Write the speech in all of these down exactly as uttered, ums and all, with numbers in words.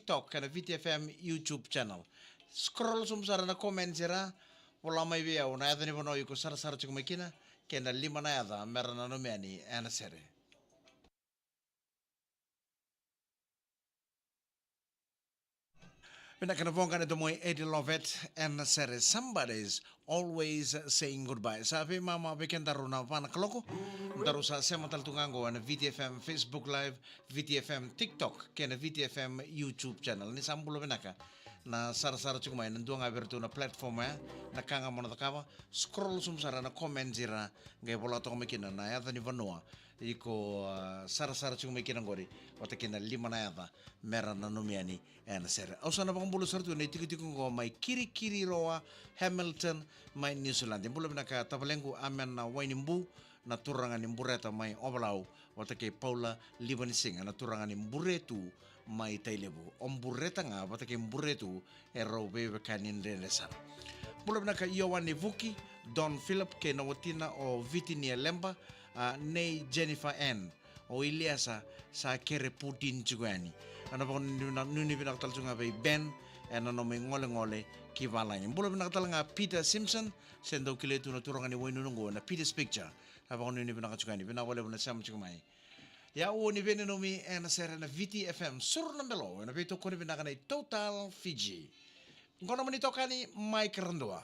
TikTok, kei na VTFM YouTube channel. Scroll sobu sara na comments era, vola mai vei au na yaca ni vanua iko sarasara tiko mai kina, kei na lima na yaca mera nanumi yani ena sere. Vinaka na voqa ni domo i Eddie Lovett ena sere Somebody's Always Saying Goodbye. Sa veimama vei kedaru na va na kaloko. Daru sa sema tale tu ga qo ena VTFM Facebook Live, VTFM TikTok, kei na VTFM YouTube channel. Ni sa bula vinaka na sarasara tiko mai ena dua ga vei iratou na platform ya, na ka ga mo na cakava, scroll sobu sara na comments era, qai vola toka mai kina na yaca ni vanua iko, ah, sarasara tiko mai kina qori, vata kei na lima na yaca mera nanumi yani ena sere. Au sa na vakabula sara tu na itikotiko qo mai Kirikiriroa, Hamilton, mai New Zealand. Bula vinaka tavalequ, Amen na Wainibu, na turaga ni Bureta mai Ovalau, vata kei Paula Livanisiga, na turaga ni Buretu mai Tailevu. O Bureta ga vata kei Buretu, e rau veiwekani dredre sara. Bula vinaka Ioane Vuki, Don Philip, kei na watina o Vitinia Lemba, a, nei Jennifer Ann, o Iliasa sa kere putini tiko yani. Au na vakanuinui vinaka tale tu ga vei Ben, ena nomu igolegole ki valagi. Bula vinaka tale ga Peter Simpson, se dau kilai tu na turaga ni Wainunu qo ena Peter's Picture. Au vakanuinui vinaka tiko yani, vinaka vakalevu na sema tiko mai. Ia, au o ni veinanumi ena sere na VTFM, Suru na Belo, ena veitokoni vinaka nei Total Fiji. Qo na nomuni itokani Mike Radua.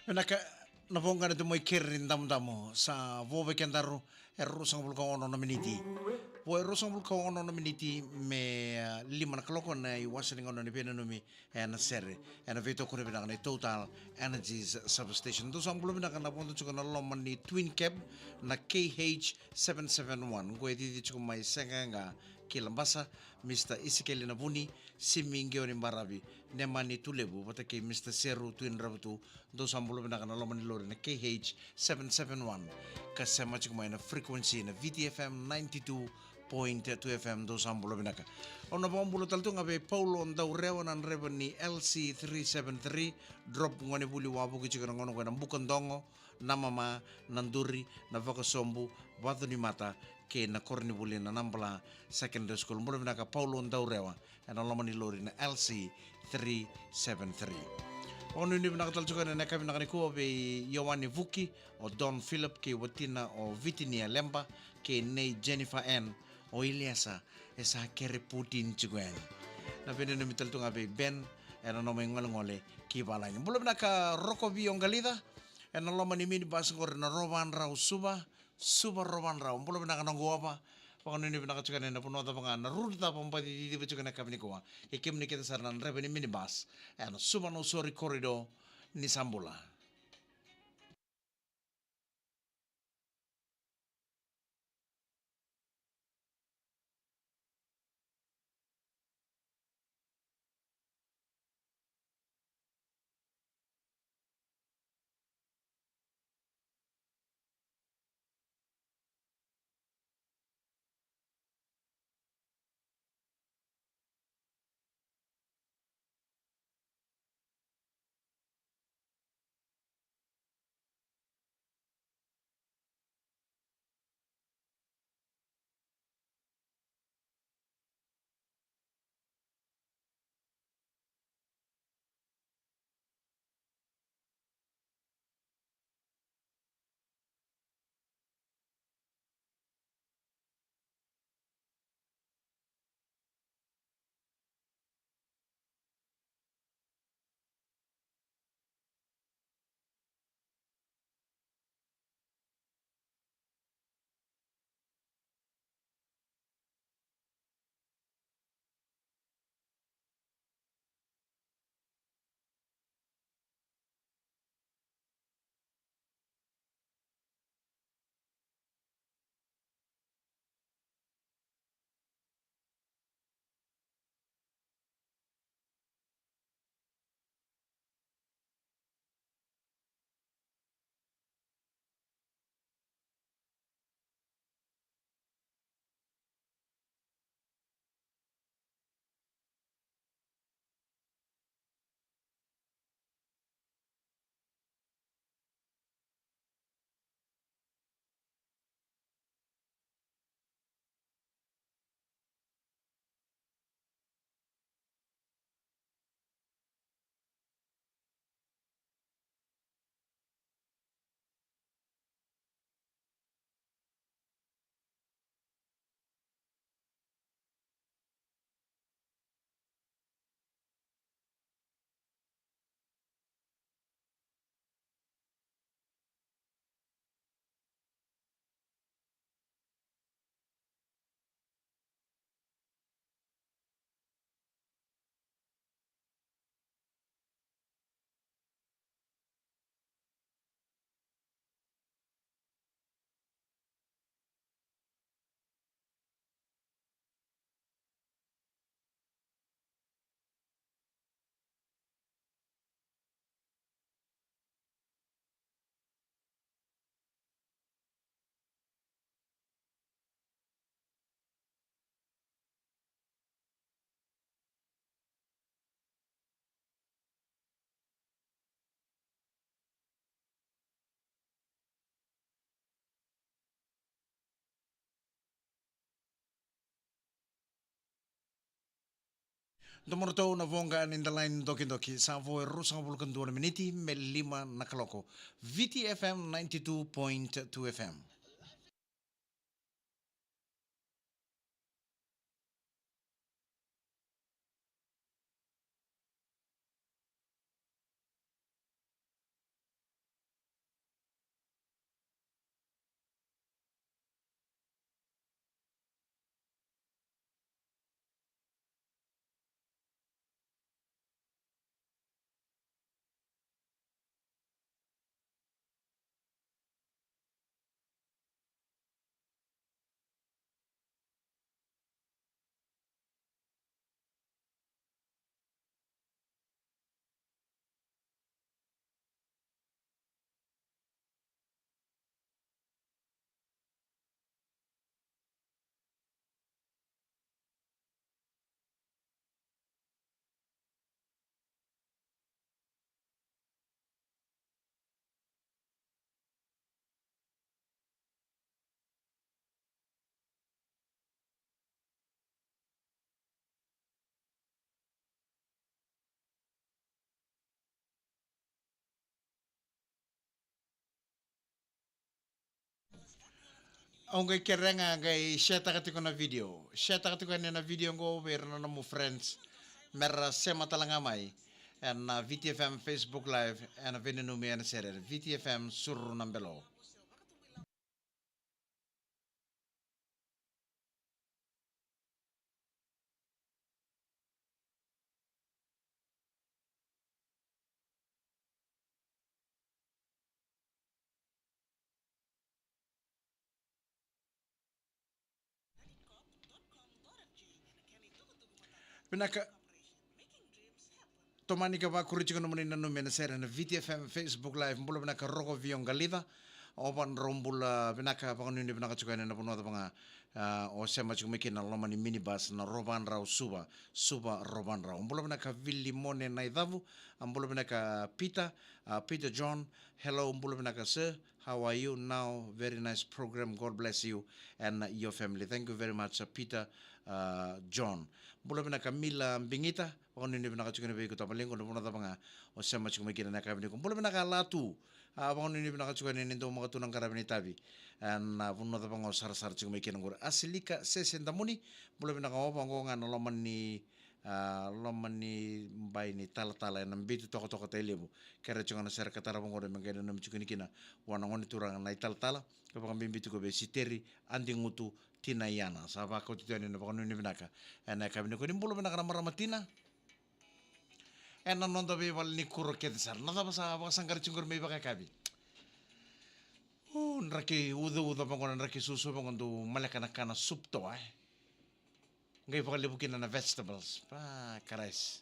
Vinaka, na voqa na Domo i Keri Damudamu. Sa vo vei kedaru e ruasagavulu ka ono na miniti. Vo e ruasagavulu ka ono na miniti me, ah, lima na kaloko na iwase ni gauna ni veinanumi ena sere, ena veitokoni vinaka ni Total Energies Substation. Dou sa bula vinaka na vodo tiko na loma ni Twin Cab, na K H seven seven one. Qo e cici tiko mai Seaqaqa ki Labasa, Mister Isikeli Navuni, Simi Qioni Baravi, Nemani Tulevu, vata kei Mister Seru Twin Ravutu. Dou sa bula vinaka na loma ni lori na K H seven seven one. Ka sema tiko mai na frequency na V T F M ninety-two point two F M. Dou sa bula vinaka. Au na vakabula tale tu ga vei Paulo Daurewa na draiva ni L C three seven three, drop gone vuli wavoki tiko na gauna ko na Bukadogo, na Mama, na Duri, na Vakasobu, Vatunimata, kei na koronivuli na Nabala Secondary School. Bula vinaka Paulo Daurewa, ena loma ni lori na L C three seven three. Vakanuinui vinaka tale tiko ena yakavi vinaka nikua vei Ioane Vuki, o Don Philip kei watina o Vitinia Leba, kei nei Jennifer Ann, o Iliesa e sa kere Putin tiko yani. Na veinanumi tale tu ga vei Ben, ena noma igolegole ki valagi. Bula vinaka Roko Vioqalica, ena loma ni minibus qori na Rovadrau Suva, Suva Rovadrau. Bula vinaka na Guava. Vakanuinui vinaka tiko ena vanua cava ga, na route cava o baci ciciva tiko ena yakavi nikua. Kei kemuni kece sara na draiva ni minibus ena Suva Nausori corridor, ni sa bula. Domo ratou na voqa ni da laini dokidoki, sa vo e ruasagavulu ka dua na miniti me lima na kaloko. V T F M ninety-two point two F M. Au qai kerea ga qai share-taka tiko na video. Share-taka tiko yani na video qo vei ira na nomu friends. Me ra sema tale ga mai ena V T F M Facebook Live, ena veinanumi ena sere V T F M Suru na Belo. Vinaka. Tomani ka vakuri tiko nomuni nanumi ena sere na V T F M Facebook Live. Bula vinaka Roko Vio Qalica. O Vadrau, bula vinaka, vakanuinui vinaka tiko yani na vanua cava ga, ah, o sema tiko mai kina na loma ni minibus na Rovandrau Suva, Suva Rovandrau. Bula vinaka Vilimone Naicavu. Ah, bula vinaka Peter, ah, Peter John. Hello, bula vinaka sir. How are you now? Very nice program. God bless you and your family. Thank you very much, uh, Peter, uh, John. Bula vinaka Mila Bigita. Vakanuinui vinaka tiko yani vei iko tavalequ, na vanua cava ga o sema tiko mai kina na yakavi nikua. Bula vinaka Latu. Ah, vakanuinui vinaka tiko yani ni dau maka tu na qaravi ni tavi. Ena vanua cava ga o sarasara tiko mai kina qori. Asilika Sese Damuni. Bula vinaka, o vaqo ga na loma ni, ah, loma ni bai ni talatala ena bitu tokatoka Tailevu. Kerea tiko ga na sere ka tarava qori me qai nanumi tiko yani kina vua na gone turaga na italatala. Ka vakabibi tiko vei Siteri Adigutu, Tina Iana. Sa vakauti tu yani na vakanuinui vinaka ena yakavi nikua. Ni bula vinaka na marama Tina. Ena noda veivale ni kuro kece sara. Na cava sa vakasaqari tiko qori me ivakayakavi? U, draki ucauca vaqo, na draki susu vaqo, dau maleka na kana supu toa, e. Qai vakalevu kina na vegetables. Pa, karais.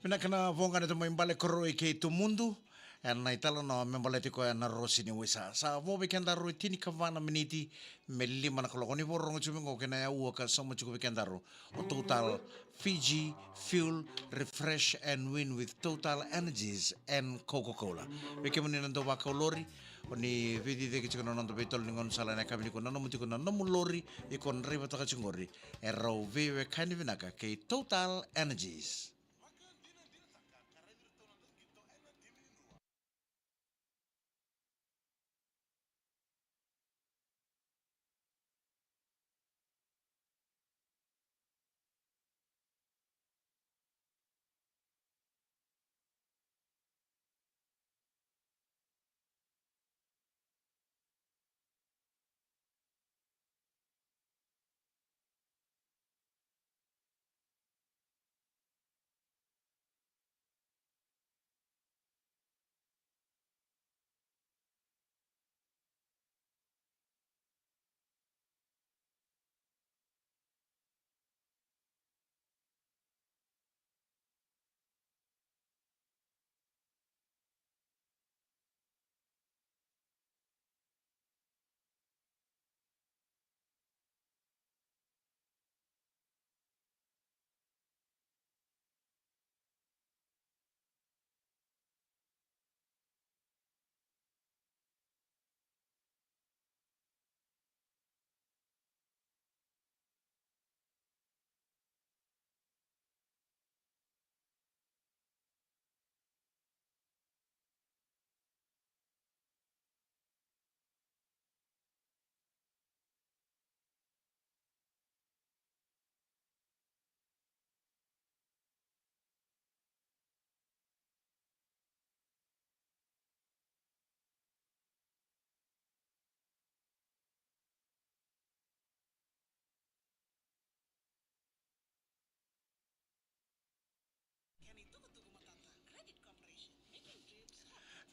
Vinaka na voqa na tamai bale koroi kei Tumudu. Ena italanoa me baleti koya na Rosi ni Waisa. Sa vo vei kedaru e tinikava na miniti me lima na kaloko. Ni vakarorogo tiko mai qo kei na aua ka sauma tiko vei kedaru o Total Fiji Fuel, Refresh and Win with Total Energies and Coca-Cola. Vei kemuni na dau vakau lori, o ni veiciciyaki tiko na noda veitolo ni gaunisala ena yakavi nikua, na nomu tiko na nomu lori, iko draivataka tiko qori. E rau veiwekani vinaka kei Total Energies.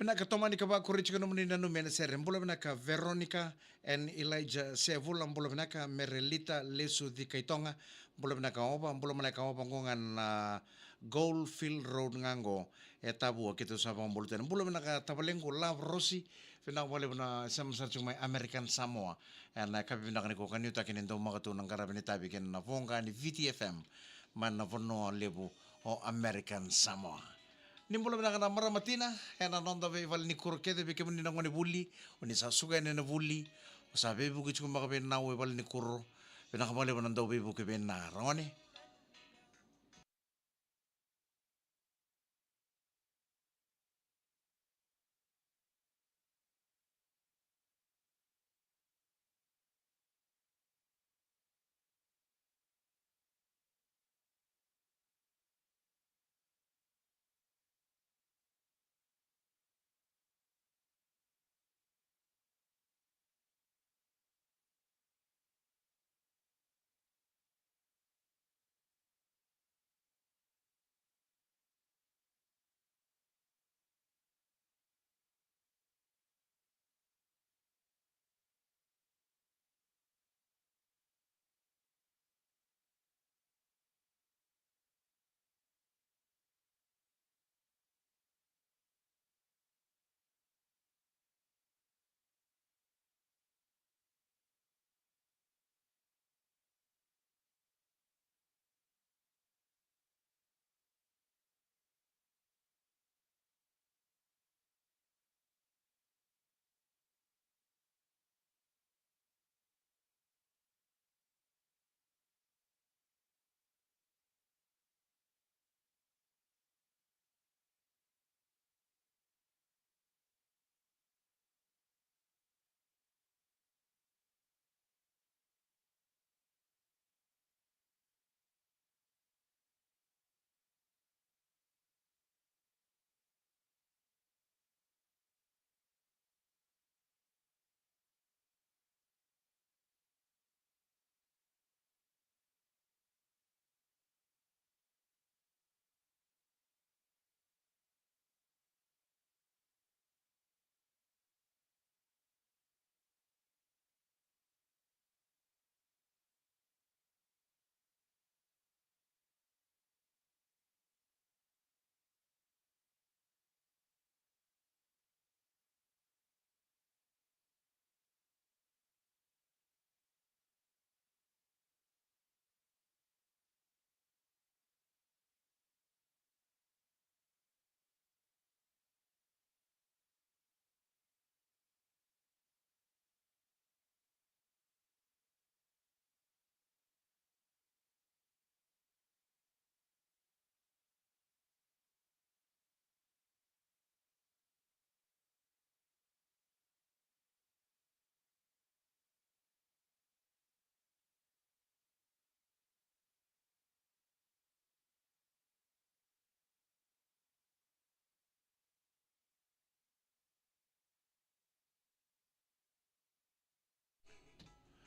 Vinaka, tomani ka vakuri tiko nomuni nanumi ena sere. Bula vinaka Veronica and Elijah Sevula, bula vinaka Merelita Lesu Cikaitoga, bula vinaka Ova, bula maleka Ova, qo ga na Goldfield Road ga qo e Tavua, keitou sa vakabula tale. Bula vinaka tavalequ Love Rosi, vinaka vakalevu na sema sara tiko mai American Samoa. Ena yakavi vinaka nikua ka nuitaki ni dau maka tu na qaravi ni tavi kei na voqa ni Viti F M mai na vanua levu o American Samoa. Ni bula vinaka na marama tina ena noda veivalenikuro kece, vei kemuni na gonevuli, o ni sa suka yani ena vuli, o sa veivuke tiko beka vei Nau e valenikuro. Vinaka vakalevu na dau veivuke vei Na, ragone.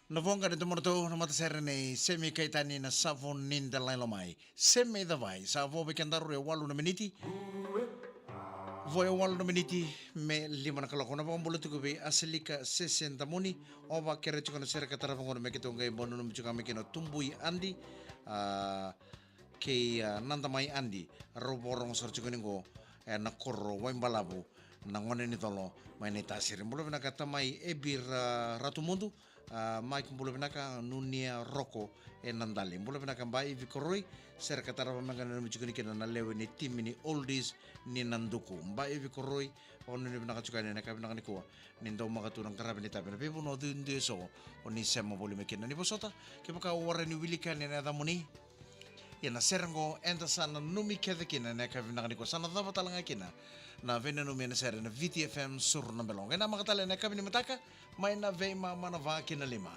Na voqa ni domodratou na matasere nei Semi Kaitani na Savo ni Dalai Lomai. Semi Davai, sa vo vei kedaru e walu na miniti. Vo e walu na miniti me lima na kaloko. Na vakabula tiko vei Aselika Sese Damuni, o vakere tiko na sere ka tarava gona me keitou qai bau nanumi tiko ga mai kina o Tubui Adi, a, kei, a, Nadamai Adi, rau vakarogo sara tiko ni qo, e, na koro Waibalavu, na gone ni colo mai Naitasiri. Bula vinaka tamai Ebi Ra-, Ratumudu, a, Mike, bula vinaka, Nunia Roko e Nadali. Bula vinaka Ba Ivi Koroi, sere ka tarava me qai nanumi tiko ni kina na lewe ni timi ni Oldies ni Naduku. Ba Ivi Koroi, o nuni vinaka tiko yani ena yakavi vinaka nikua, ni dau maka tu na qaravi ni tavi ena veivanua duidui eso o ni sema voli mai kina. Ni vosota, kevaka o wara ni wilika yani ena yacamuni, ia na sere qo eda sa nanumi kece kina ena yakavi vinaka nikua, sa na cava tale ga kina na veinanumi ena sere ena Viti F M Suru na Belo. Qai namaka tale ena yakavi ni mataka mai na veimama na va ki na lima.